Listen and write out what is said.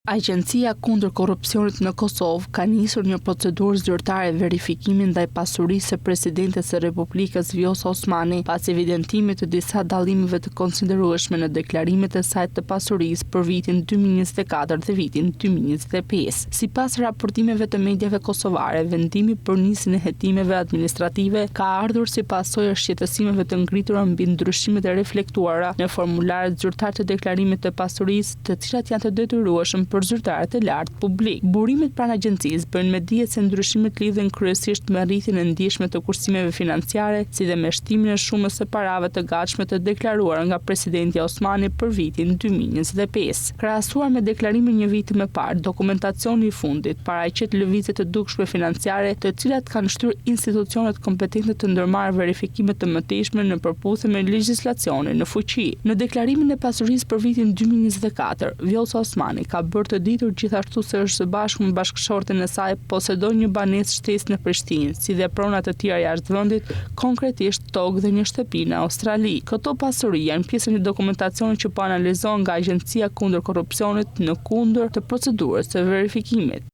Agjencia Kundër Korrupsionit në Kosovë ka nisur një procedurë zyrtare verifikimi ndaj pasurisë së Presidentes së Republikës Vjosa Osmani pas evidentimit të disa dallimeve të konsiderueshme në deklarimet e saj të pasurisë për vitin 2024 dhe vitin 2025. Sipas raportimeve të mediave kosovare, vendimi për nisjen e hetimeve administrative ka ardhur si pasojë e shqetësimeve të ngritura mbi ndryshimet e reflektuara në formularët zyrtarë të deklarimit të pasurisë, të cilat janë të detyrueshëm për zyrtarët e lartë publikë. Burimet pranë agjencisë bëjnë me dije se ndryshimet lidhen kryesisht me rritjen e ndjeshme të kursimeve financiare, si dhe me shtimin e shumës së parave të gatshme të deklaruara nga presidentja Osmani për vitin 2025. Krahasuar me deklarimin një vit më parë, dokumentacioni i fundit paraqet lëvizje të dukshme financiare, të cilat kanë shtyrë institucionet kompetente të ndërmarrë verifikime të mëtejshme në përputhje me legjislacionin në fuqi. Në deklarimin e pasurisë për vitin 2024, Vjosa Osmani ka bërë të ditur gjithashtu se është së bashku me bashkëshortin e saj posedon një banesë shtesë në Prishtinë, si dhe prona të tjera jashtë vendit, konkretisht tokë dhe një shtëpi në Australi. Këto pasuri janë pjesë e një dokumentacioni që po analizohen nga Agjencia Kundër Korrupsionit në kuadër të procedurës së verifikimit.